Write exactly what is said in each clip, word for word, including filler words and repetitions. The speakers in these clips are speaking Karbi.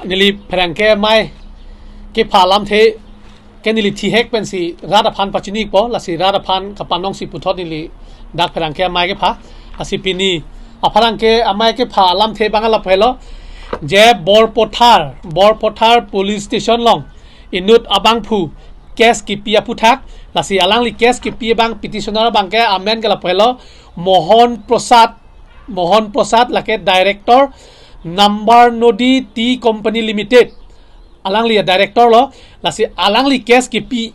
Neli pherangke amei kepha alamthe ke neli thihek pensi rat aphan pachinipo, lasi rat aphan kapanong si puthot neli dak pherangke amei kepha. Lasi pini apherangke amei kepha alamthe abang lapu helo, je Borpathar, Borpathar Police Station along inut abangphu case kipi aphuthak, lasi alangli case kipi abang petitioner abangke amen ke lapu helo, Mohan Prasad, Mohan Prasad lake director Nambar Nodi Tea Company Limited. Alangli a director lo, lasi alangli case kipi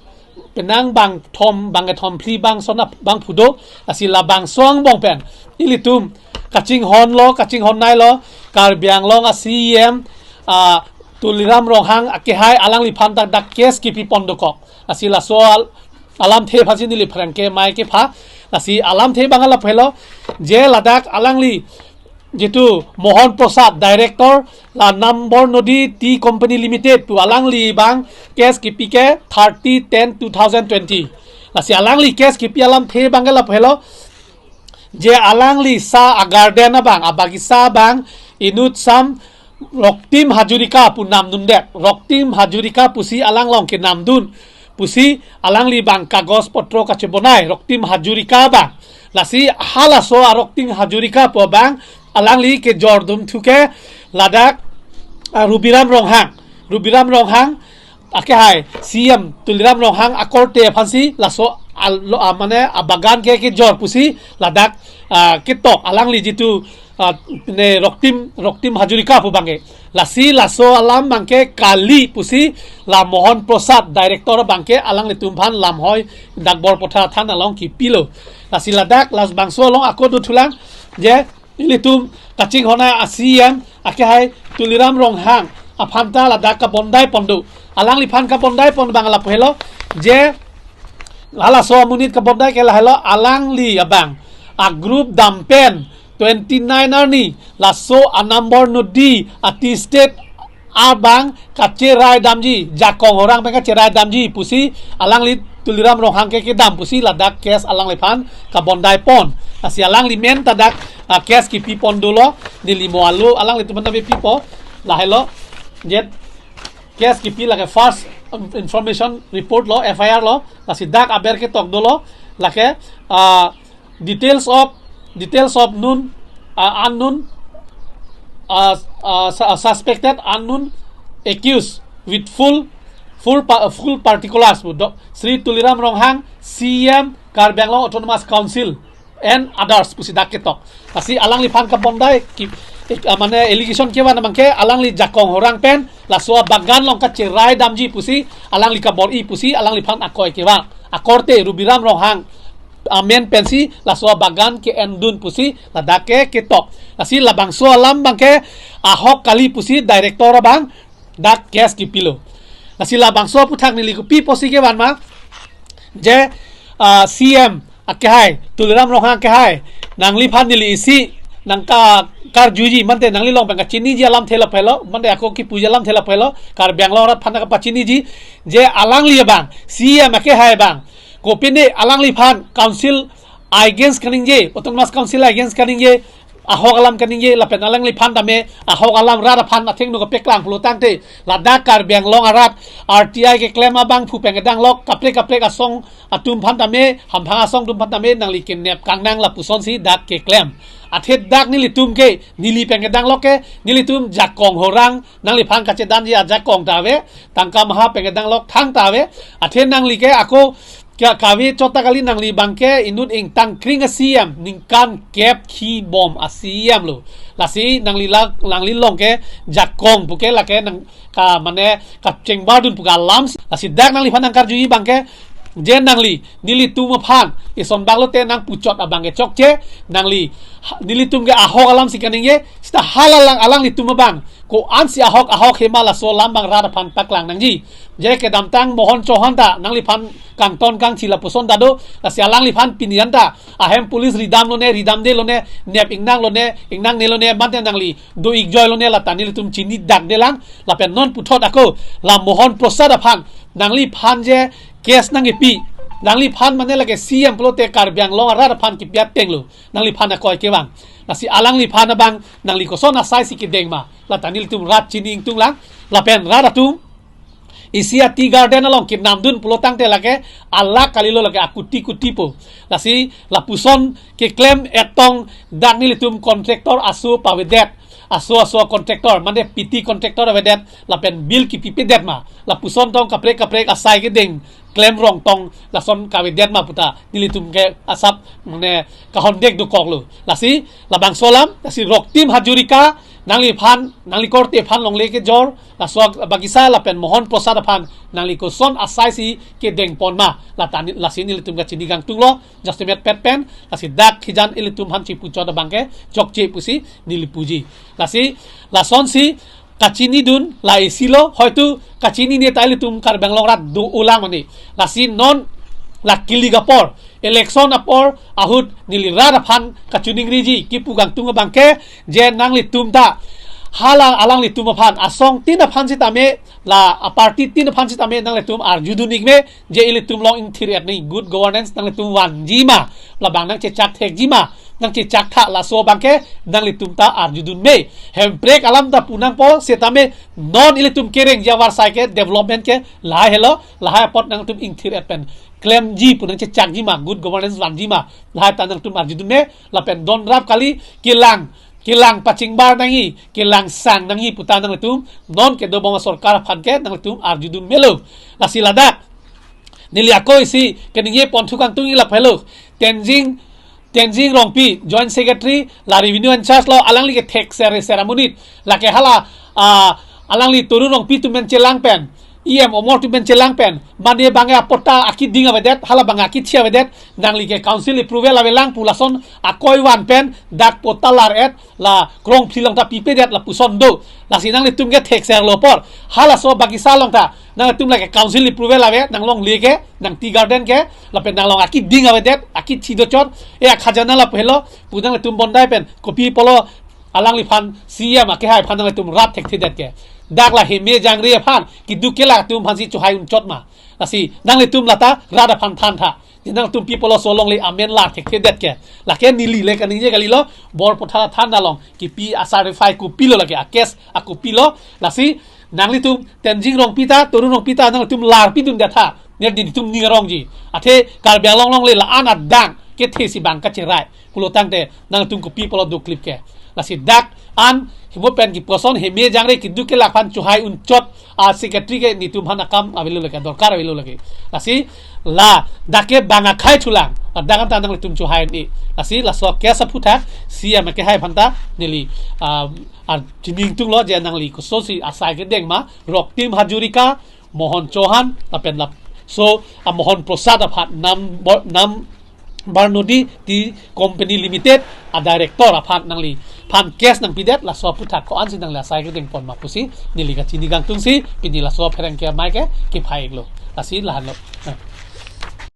penang bangthom, bangkethom phli bangso abangphu do, lasi labangso angbong pen ilitum kachinghonlo, kachinghon nailo, Karbi Anglong a C E M, ah, Tuliram Ronghang akehai alangliphan dak dak case kipi pon dokok. Lasi laso al-, alamthe aphansi neli pherangke amei kepha. Lasi alamthe abang lapu helo, je ladak alangli jitu Mohan Prasad, director la Nambar Nodi Tea Company Limited pu alangli abang case kipi ke thirty ten two thousand twenty. Lasi alangli case kipi alamthe abang lapu helo, je alangli sa a garden abang, a bagisa abang inut sam Roktim Hazarika pu namdundet. Roktim Hazarika pusi alang along kenamdun pusi alangli abang kagos potro kachebonai Roktim Hazarika abang. Lasi halaso a Roktim Hazarika pu abang alangli kejordun thu ke ladak, ah, Rubiram Ronghang. Rubiram Ronghang akehai C E M Tuliram Ronghang akorte aphansi laso al-, lo, ah, mane abagan ke kejor pusi ladak, ah, ketok alangli jitu, ah, ne Roktim, Roktim Hazarika pu abangke. Lasi laso alam abangke kali pusi la Mohan Prasad director abangke alanglitum aphan lamhoi dak Borpathar than along kipilo. Lasi ladak labangso along ako dothulang, je ilitum kachinghon a C E M akehai Tuliram Ronghang aphan ta ladak kabondai pon do. Alangliphan kabondai pon abang lapu helo, je halaso amonit kabondai ke lahelo, alangli abang a group dam pen twenty nine arni laso a Nambar Nodi a tea estate abang kacherai damji, Jakong Horang pen kacherai damji pusi alangli Tuliram Ronghang ke kedam pusi ladak case alangliphan kabondai pon. Lasi alangli amen ta dak, ah, case kipi pon dolo, neli mo alo alanglitum aphan ta pipo, lahelo, je case kipi lake first, um, information report lo, F I R lo, lasi dak aber ketok dolo, lake, ah, details of, details of known, uh, unknown, uh, uh, su-, uh, suspected unknown accused with full, full pa-, uh, full particulars pu do, Sri Tuliram Ronghang, C E M Karbi Anglong Autonomous Council and others pusi dak ketok. Lasi alangliphan kabondai ki, ik, uh, mane allegation kevan abangke alangli Jakong Horang pen laso abagan along kacherai damji pusi alangli kabor-i pusi alangliphan akoi kevan. Akorte Rubiram Ronghang amen pensi laso abagan ke-endun pusi ladak ke ketok. Lasi labangso alam abangke ahok kali pusi director abang dak case kipilo. Lasi labangso aphuthak neli kopi pusi kevan ma, je, ah, C E M akehai, Tuliram Ronghang akehai, nangliphan neli isi nangka karjuji, mante nangli along pen kachiniji alamthe lapu helo, mante ako kipuji alamthe lapu helo, Karbi Anglong arat aphan kapachiniji, je alangli abang, C E M akehai abang, kopine alangliphan council against kaningje, Autonomous Council against kaningje, ahok alam kaningje, lapen alangliphan tame ahok alam rat aphan athengno kapeklang pulo tangte, ladak Karbi Anglong arat R T I keklem abangphu pen kedanglok, kaprek kaprek asong atum aphan tame, hamphang asong atum aphan tame nangli kenep kangnang lapusonsi dak keklem. Athe dak nelitum ke, neli pen kedanglok ke, nelitum Jakong Horang, nangliphan kachedanji ajakong ta ave, tangka maha pen kedanglok thang ta ave, athe nangli ke ako ka-, kave chot ta kali, nangli abangke inut ingtang kring a C E M ningkan kep khi bom a C E M lo. Lasi nangli la, nangli along ke Jakong puke lake nang ka mane kacheng bardun pu ke alam, lasi dak nangliphan nangkarjuji abangke, je nangli nelitum aphan ison bak lote nangpuchot abangke chokche, nangli ha-, nelitum ke ahok alamsi kaningje, seta hala alang, alanglitum abang ko-ansi ahok, ahok hema laso alam abang rat aphan paklang nangji. Je kedamtang Mohan Chauhan ta nangliphan kangton kangthi lapuson ta do, lasi alangliphan pini anta ahem police ridam lone, ridamde lone, nep ingnang lone, ingnangne lone, mante nangli do-ik joi lone, lata nelitum chini dakdelang. Lapen non puthot ako la Mohan Prasad aphan, nangliphan je case nangkipi, nangliphan mane lake C E M pulote Karbi Anglong arat aphan kipi ateng lo, nangliphan akoi kevan. Lasi alangliphan abang nangli koson asaisi kedeng ma, lata nelitum rat chini ingtung lang. lapen rat atum isi a tea garden along kenamdun pulotangte lake alakh kalilo, lake akuti kuti po. Lasi lapuson keklem etong dak nelitum contractor aso pavedet, aso aso contractor, mane P T contractor avedet, lapen bill kipipedet ma, lapuson tong kaprek kaprek asai kedeng klem rongtong lason kavedet ma puta nelitum ke asap mane kahondek dokoklo. Lasi labangso alam, lasi Roktim Hazarika nangliphan, nangli korte aphan longle kejor, laso bagisa lapen Mohan Prasad aphan nangli koson asai si kedengpon ma, lata ni, lasi nelitum kachini kangtunglo, jasemet pet pen, lasi dak hijan ilitum aphan chipuchot abangke chokche pusi neli puji. Lasi lasonsi kachinidun la isi lo, hoitu kachinine ta ilitum Karbi Anglong rat do-olang mane. Lasi non la kilik apor, election apor ahut neli rat aphan kachiningriji, kipu kangtung abangke, je nanglitum ta hala alanglitum aphan, asong tin aphan sitame, la a party tin aphan sitame nanglitum arjudun ikme, je ilitum along ingthir-et nangji, good governance nanglitum vanji ma, labang nangchechak thekji ma, nangchechak tha, laso abangke nanglitum ta arjudun me. Hemprek alam ta pu nangpo, setame non ilitum kerengji avarsai ke development ke lahai helo, lahai apot nangtum ingthir-et pen klemji pu, nangchechakji ma, good governance vanji ma, lahai ta nangtum arjudun me. Lapen don rap kali, kelang, kelang pachingbar nangji, kelang sang nangji puta nangtum non kedobom asorkar aphan ke nangtum arjudun melo. Lasi ladak neli ako isi keningje ponthu kangtung ila phelo, Tenzing, Tenzing Rongpi, Joint Secretary, la Revenue in charge lo, alangli ke thekser ser amonit, lake hala, ah, alangli Torun Rongpi atum pen chelang pen, E M Omor atum pen chelang pen, mane bang apatta akeding avedet, hala bang akithi avedet, nangli ke council approval avelang pu lason akoi van pen dak patta lar-et, la krongphli along ta pipedet lapuson do. Lasi nanglitum ke thekser lo apor, halaso bagisa along ta nangtum lake council approval ave, nanglongle ke, nang tea garden ke, lapen nanglong akeding avedet, akithi dochot, e akhajana lapu helo pu nangtum bondai pen kopi apotlo alangliphan, C E M akehai aphan nangtum rap thekthedet ke. Dak la Heme Jangre aphan, keduk kelak atum aphansi chohai unchot ma. Lasi nanglitum lata rat aphan than tha, je nangtum pi apotlo so longle amen lar thekthedet ke. Lake neli le kaningje kalilo, Borpatha thana along kipi a certify kopilo, lake a case a kopilo. Lasi nanglitum Tenzing Rongpi ta, Torun Rongpi ta nangtum lar pidundet tha, ne nelitum ning arongji. Athe Karbi Anglong longle la-an adang kethe si bang kacherai pulotangte nangtum kopi apotlo doklip ke. Lasi dak an himo pen kipu ason Heme Jangre keduk kelak aphan chohai unchot a secretary ke nelitum aphan akam avelo lake, dorkar avelo lake. Lasi ladak ke bang akhai thulang, ladak an ta nangtum chohai ni. Lasi laso case aphuthak C E M akehai aphan ta neli, ah, ah, chining tunglo je nangli kosonsi asai kedeng ma, Roktim Hazarika, Mohan Chauhan, lapen laso a Mohan Prasad aphan, Nam Bo-, Nam Barnodi Tea Company Limited a director aphan nangliphan case nangpidet, laso aphuthak ko-ansi nangli asai kedengpon ma pusi neli kachini kangtungsi pini laso pherangke amei ke kephai-iklo. Lasi lahenlo.